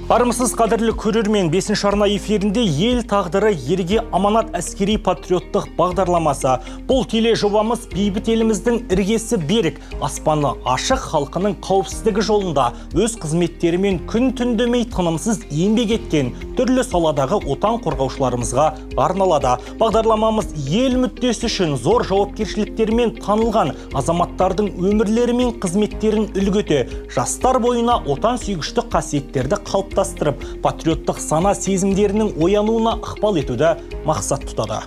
Армысыз, қадірлі көрермен, 5-ші арна эфирінде ел тағдыры ерге аманат әскери патриоттық бағдарламасы. Бұл тележобамыз бейбіт еліміздің іргесі берік, аспаны ашық халқының қауіпсіздігі жолында өз қызметтерімен күн түн демей тынымсыз еңбек еткен түрлі саладағы отан қорғаушыларымызға арналады. Бағдарламамыз ел мүддесі үшін зор жауапкершіліктермен танылған азаматтардың өмірлері мен қызметтерін үлгі ете, жастар бойына отан сүйгіштік қасиеттерді қалыптастырып, патриоттық сана сезімдерінің оянуына ықпал етуді мақсат тұтады.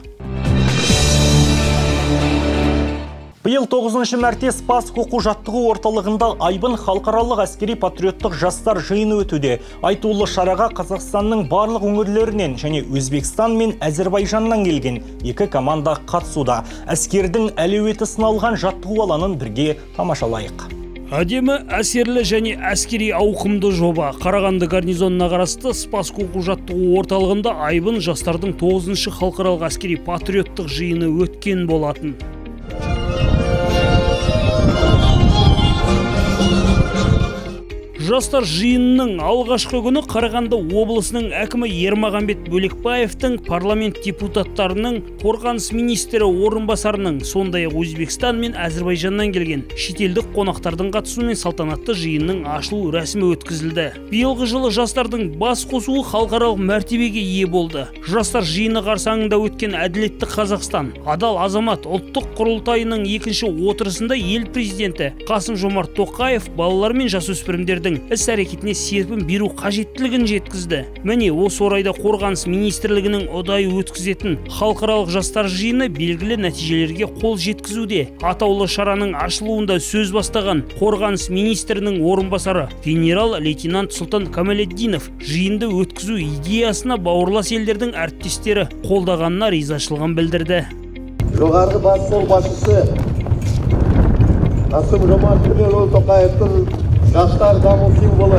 Биыл 9-шы мәрте Спасск оқу жаттығу орталығында Айбын халықаралық әскери патриоттық жастар жиыны өтуде. Айтулы шараға Қазақстанның барлық өңірлерінен және Өзбекстан мен Әзербайжаннан келген екі команда қатысуда. Әскердің әлеуеті сыналған жаттығу алаңын бірге тамашалайық. Әдемі, әсерлі және әскери ауқымды жоба. Қарағанды гарнизонына қарасты Спасск оқу жаттығу орталығында Айбын жастардың 9-шы халықаралық әскери патриоттық жиыны өткен болатын. Жастар жиынының алғашқы күні Қарағанды облысының әкімі Ермағанбет Бөлекпаевтың, парламент депутаттарының, қорғаныс министрі орынбасарының, сондай-ақ Өзбекстан мен Әзербайжаннан келген шетелдік қонақтардың қатысуымен салтанатты жиынның ашылу рәсімі өткізілді. Биылғы жылы жастардың бас қосуы халықаралық мәртебеге ие болды. Жастар жиыны қарсаңында өткен Әділетті Қазақстан, адал азамат ұлттық құрылтайының екінші отырысында ел президенті Қасым-Жомарт Тоқаев балалар мен жасөспірімдердің іс әрекетіне серпін беру қажеттілігін жеткізді. Міне, осы орайда Қорғаныс министрлігінің ұдайы өткізетін халықаралық жастар жиыны белгілі нәтижелерге қол жеткізуде. Атаулы шараның ашылуында сөз бастаған Қорғаныс министрінің орынбасары генерал-лейтенант Сұлтан Камалетдинов жиынды өткізу идеясына бауырлас елдердің әріптестері қолдағанына ризашылығын білдірді. Жоғарғы бас қолбасшысы Қасым-Жомарт Кемелұлы Тоқаевтың жастар даму символы,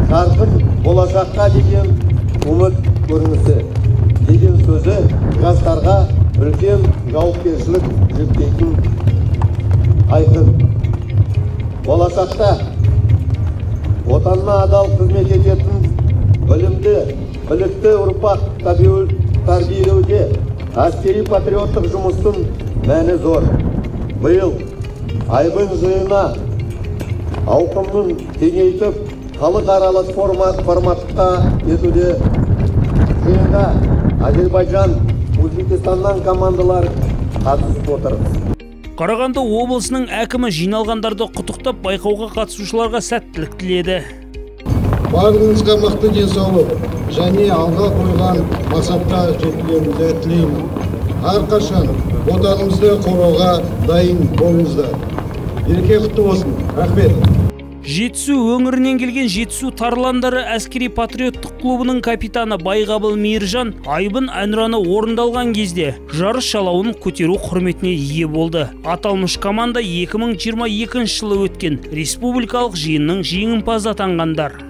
жарқын болашаққа деген үміт көрінісі деген сөзі жастарға үлкен жауапкершілік жүктейтін айқын. Болашақта отанына адал қызмет ететін білімді, білікті ұрпақ тәрбиелеуде әскери патриоттық жұмыстың мәні зор. Биыл Айбын жиыны ауқымын кеңейтіп, халықаралық форматқа етуде. Жиынға Әзербайжан, Өзбекстаннан командалар қатысып отыр. Қарағанды облысының әкімі жиналғандарды құттықтап, байқауға қатысушыларға сәттілік тіледі. Барлығыңызға мықты денсаулық және алға қойған мақсатқа жетулеріңізді тілеймін. Әрқашан отанымызды қорғауға дайын болыңыздар. Мереке құтты болсын. Рахмет. Жетісу өңірінен келген Жетісу тарландары әскери патриоттық клубының капитаны Байғабыл Мейіржан Айбын әнұраны орындалған кезде жарыс жалауын көтеру құрметіне ие болды. Аталмыш команда 2022 жылы өткен республикалық жиынның жеңімпазы атанғандар.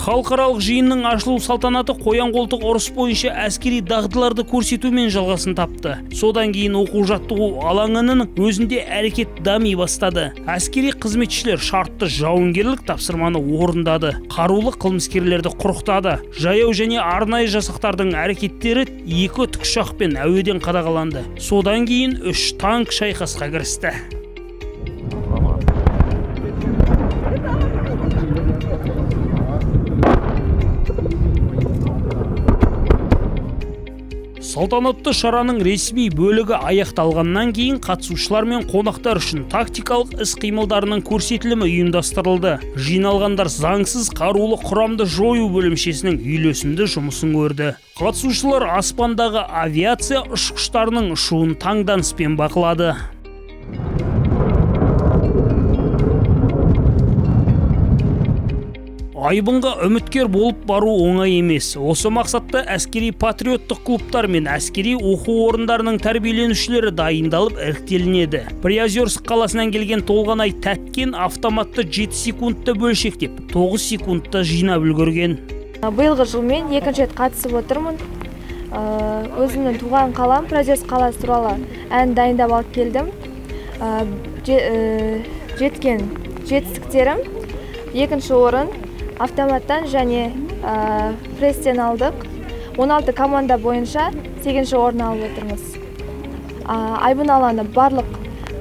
Халықаралық жиынның ашылу салтанаты қоян-қолтық ұрыс бойынша әскери дағдыларды көрсетумен жалғасын тапты. Содан кейін оқу жаттығу алаңының өзінде әрекет дами бастады. Әскери қызметшілер шартты жауынгерлік тапсырманы орындады. Қарулы қылмыскерлерді құрықтады. Жаяу және арнайы жасақтардың әрекеттері екі тікұшақпен әуеден қадағаланды. Содан кейін 3 танк шайқасқа кірісті. Салтанатты шараның ресми бөлігі аяқталғаннан кейін қатысушылар мен қонақтар үшін тактикалық іс-қимылдарының көрсетілімі ұйымдастырылды. Жиналғандар заңсыз қарулы құрамды жою бөлімшесінің үйлесімді жұмысын көрді. Қатысушылар аспандағы авиация ұшқыштарының ұшуын таңданыспен бақылады. Айбынға үміткер болып бару оңай емес. Осы мақсатта әскери патриоттық клубтар мен әскери оқу орындарының тәрбиеленушілері дайындалып іріктелінеді. Приозерск қаласынан келген Толғанай Тәткен автоматты 7 секундта бөлшектеп, 9 секундта жинап үлгерген. Биылғы жылмен екінші рет қатысып отырмын. Өзімнің туған қалам Приозерск қаласы туралы ән дайындап алып келдім. Жеткен жетістіктерім: екінші орын автоматтан және пресстен алдық. 16 команда бойынша 8-ші орын алып отырмыз. Айбын алаңы барлық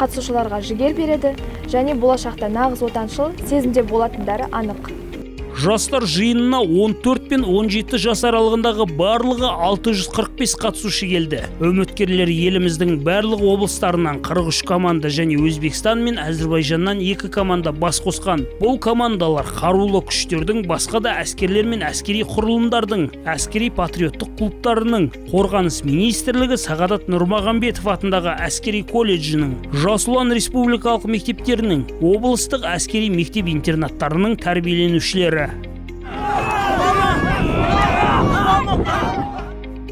қатысушыларға жігер береді және болашақта нағыз отаншыл сезімде болатындары анық. Жастар жиынына 14 пен 17 жас аралығындағы барлығы 645 қатысушы келді. Үміткерлер еліміздің барлық облыстарынан 43 команда және Өзбекстан мен Әзірбайжаннан 2 команда бас қосқан. Бұл командалар қарулы күштердің, басқа да әскерлер мен әскери құрылымдардың, әскери патриоттық клубтарының, Қорғаныс министрлігі Сағадат Нұрмағамбетов атындағы әскери колледжінің, Жас ұлан республикалық мектептерінің, облыстық әскери мектеп интернаттарының тәрбиеленушілері.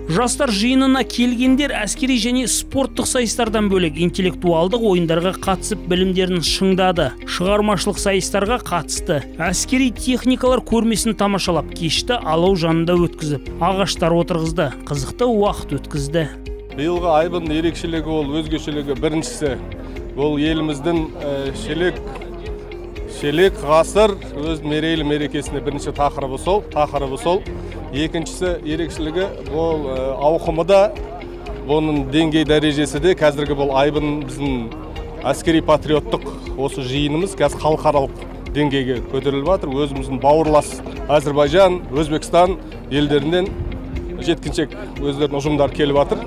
Жастар жиынына келгендер әскери және спорттық сайыстардан бөлек интеллектуалдық ойындарға қатысып білімдерін шыңдады, шығармашылық сайыстарға қатысты, әскери техникалар көрмесін тамашалап, кешті алау жанында өткізіп, ағаштар отырғызды, қызықты уақыт өткізді. Биылғы айбын ерекшелігі, ол өзгешелігі біріншісі, бұл еліміздің шелек ғасыр өз мерейлі мерекесіне бірінші тақырыбы сол. Екіншісі ерекшелігі, бұл ауқымы да, бұның деңгей дәрежесі де. Қазіргі бұл айбын біздің әскери патриоттық осы жиынымыз қазір халықаралық деңгейге көтеріліп жатыр. Өзіміздің бауырлас Әзірбайжан, Өзбекстан елдерінен жеткіншек өздерінің ұжымдары келіп жатыр.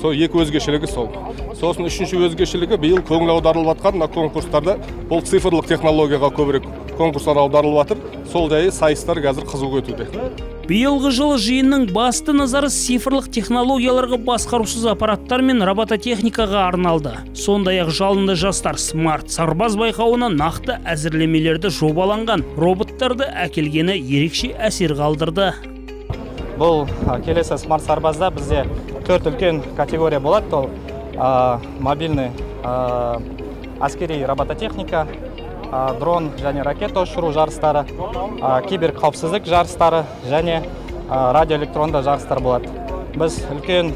Сол екі өзгешелігі сол. Сосын үшінші өзгешелігі, биыл көңіл аударылып жатқан мына конкурстарда бұл цифрлық технологияға көбірек конкурстар аударылып жатыр. Сол жайы сайыстар қазір қызу өтуде. Биылғы жылы жиынның басты назары цифрлық технологияларға, басқарусыз аппараттар мен робототехникаға арналды. Сондай-ақ жалынды жастар смарт сарбаз байқауына нақты әзірлемелерді жобаланған роботтарды әкелгені ерекше әсер қалдырды. Бұл келесі смарт сарбазда бізде 4 үлкен категория болады. Ол мобильный әскери робототехника, дрон және ракета ұшыру жарыстары, кибер қауіпсіздік жарыстары және радиоэлектронды жарыстар болады. Біз үлкен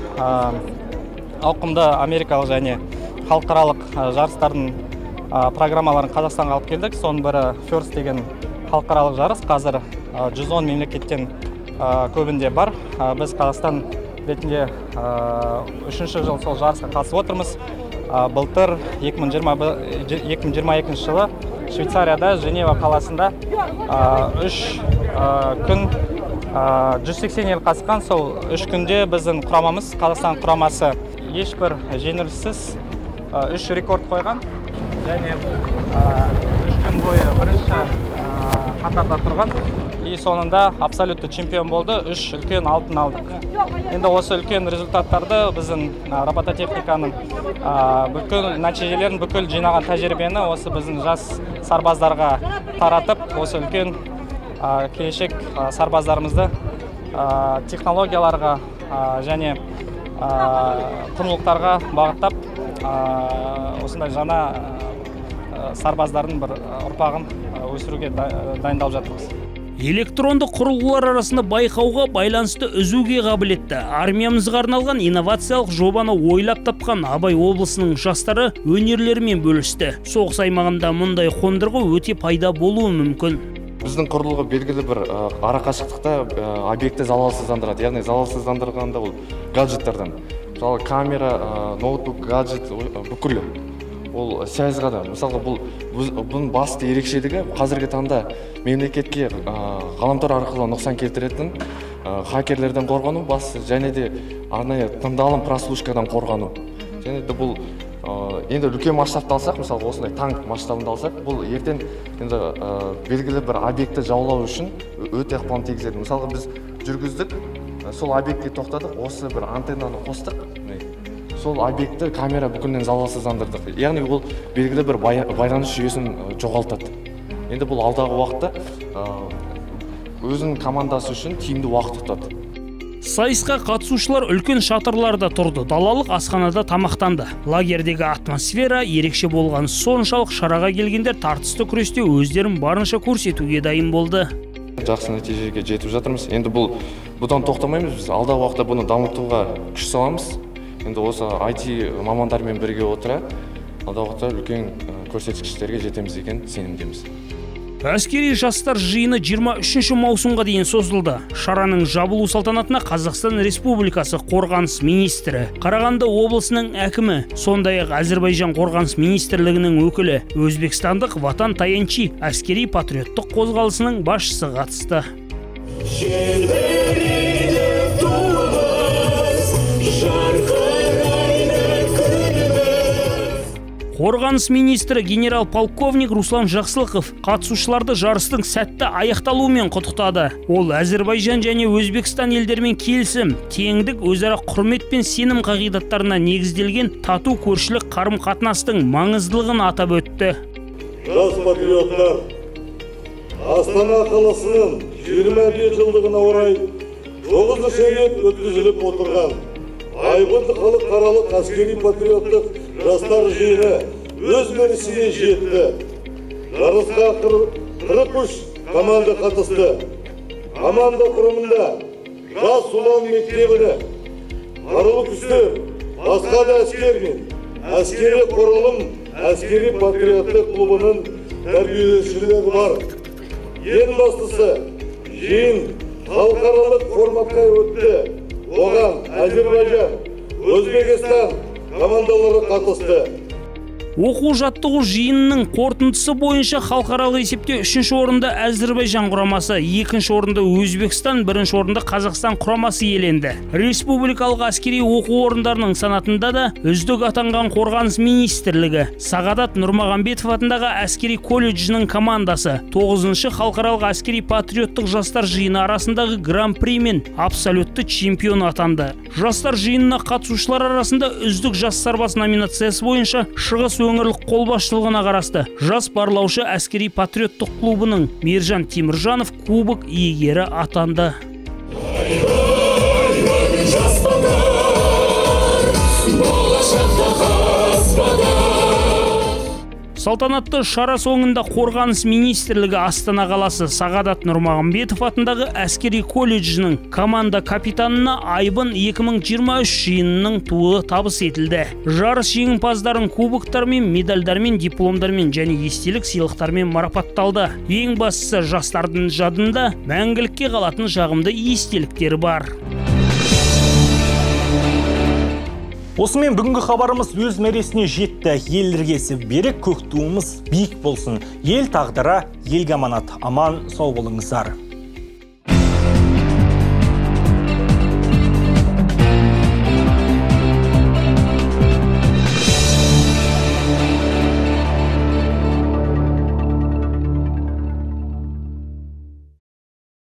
ауқымды америкалық және халықаралық жарыстардың программаларын Қазақстанға алып келдік. Соның бірі FIRST деген халықаралық жарыс. Қазір 110 мемлекеттен көбінде бар. Біз Қазақстан ретінде үшінші жыл сол жарысқа қатысып отырмыз. Былтыр 2022 жылы Швейцарияда, Женева қаласында 3 күн 180 ел қатысқан. Сол 3 күнде біздің құрамамыз, Қазақстан құрамасы ешбір жеңіліссіз 3 рекорд қойған және 3 күн бойы бірінші қатарда тұрған. И соңында абсолютті чемпион болды, 3 үлкен алтын алдық. Енді осы үлкен результаттарды, біздің робототехниканың бүкіл нәтижелерін, бүкіл жинаған тәжірибені осы біздің жас сарбаздарға таратып, осы үлкен келешек сарбаздарымызды технологияларға және құндылықтарға бағыттап, осындай жаңа сарбаздардың бір ұрпағын өсіруге дайындалып жатырмыз. Электронды құрылғылар арасында байқауға байланысты үзуге қабілетті армиямызға арналған инновациялық жобаны ойлап тапқан Абай облысының жастары өнерлерімен бөлісті. Соғыс аймағында мұндай қондырғы өте пайда болуы мүмкін. Біздің құрылғы белгілі бір арақашықтықта объектті залалсыздандырады. Яғни залалсыздандырғанда ол гаджеттерден, мысалы камера, ноутбук, гаджет бүкіл ол связьға да. Мысалға бұның басты ерекшелігі, қазіргі таңда мемлекетке ғаламтор арқылы нұқсан келтіретін хакерлерден қорғану басты, және де арнайы тыңдалым прослушкадан қорғану. Және де бұл енді үлкен масштабты алсақ, мысалға осындай танк масштабында алсақ, бұл ертең енді белгілі бір объектті жаулау үшін өте ықпалын тигізеді. Мысалға біз жүргіздік, сол объектке тоқтадық, осы бір антеннаны қостық, сол объектті камера бүкілінен залалсыздандырдық. Яғни ол белгілі бір байланыс жүйесін жоғалтады. Енді бұл алдағы уақытта өзінің командасы үшін тиімді уақыт ұтады. Сайысқа қатысушылар үлкен шатырларда тұрды, далалық асханада тамақтанды. Лагердегі атмосфера ерекше болған соншалық шараға келгендер тартысты күресте өздерін барынша көрсетуге дайын болды. Жақсы нәтижеге жетіп жатырмыз. Енді бұл Бұдан тоқтамаймыз біз, алдағы уақытта бұны дамытуға күш саламыз. Енді осы IT мамандармен бірге отыра, алдағы уақытта үлкен көрсеткіштерге жетеміз деген сенімдеміз. Әскери жастар жиыны 23 маусымға дейін созылды. Шараның жабылу салтанатына Қазақстан Республикасы қорғаныс министрі, Қарағанды облысының әкімі, сондай-ақ Әзірбайжан қорғаныс министрлігінің өкілі, Өзбекстандық Ватан Таянчи әскери патриоттық қозғалысының басшысы қатысты. Қорғаныс министрі генерал-полковник Руслан Жақсылықов қатысушыларды жарыстың сәтті аяқталуымен құттықтады. Ол Әзірбайжан және Өзбекстан елдерімен келісім, теңдік, өзара құрмет пен сенім қағидаттарына негізделген тату көршілік қарым-қатынастың маңыздылығын атап өтті. Жас патриоттар, Астана қаласының 25 жылдығына орай 9-шы рет өткізіліп отырған Айбынды халықаралық әскери патриоттық жастар жиыны өз мәресіне жетті. Жарысқа 43 команда қатысты. Команда құрамында Жас ұлан мектебіне, қарулы күштер, басқа да әскер мен әскери құрылым, әскери патриоттық клубының тәрбиеленушілері бар. Ең бастысы, жиын халықаралық форматқа өтті. Оған Әзербайжан, Өзбекстан командалары қатысты. Оқу жаттығу жиынының қорытындысы бойынша халықаралық есепте 3-ші орында Әзірбайжан құрамасы, 2-ші орында Өзбекстан, 1-ші орында Қазақстан құрамасы иеленді. Республикалық әскери оқу орындарының санатында да үздік атанған Қорғаныс министрлігі, Сағадат Нұрмағамбетов атындағы әскери колледжінің командасы 9-шы халықаралық әскери патриоттық жастар жиыны арасындағы гран-при мен абсолютті чемпион атанды. Жастар жиынына қатысушылар арасында үздік жас сарбаз номинациясы бойынша Шығыс өңірлік қолбасшылығына қарасты жас барлаушы әскери патриоттық клубының Мержан Теміржанов кубок иегері атанды. Салтанатты шара соңында Қорғаныс министрлігі Астана қаласы Сағадат Нұрмағамбетов атындағы әскери колледжінің команда капитанына Айбын 2023 жиынының туы табыс етілді. Жарыс жеңімпаздарын кубоктармен, медальдармен, дипломдармен және естелік сыйлықтармен марапатталды. Ең бастысы, жастардың жадында мәңгілікке қалатын жағымды естеліктері бар. Осымен бүгінгі хабарымыз өз мәресіне жетті. Ел іргесі берік, көк туымыз биік болсын. Ел тағдыры елге аманат. Аман сау болыңыздар.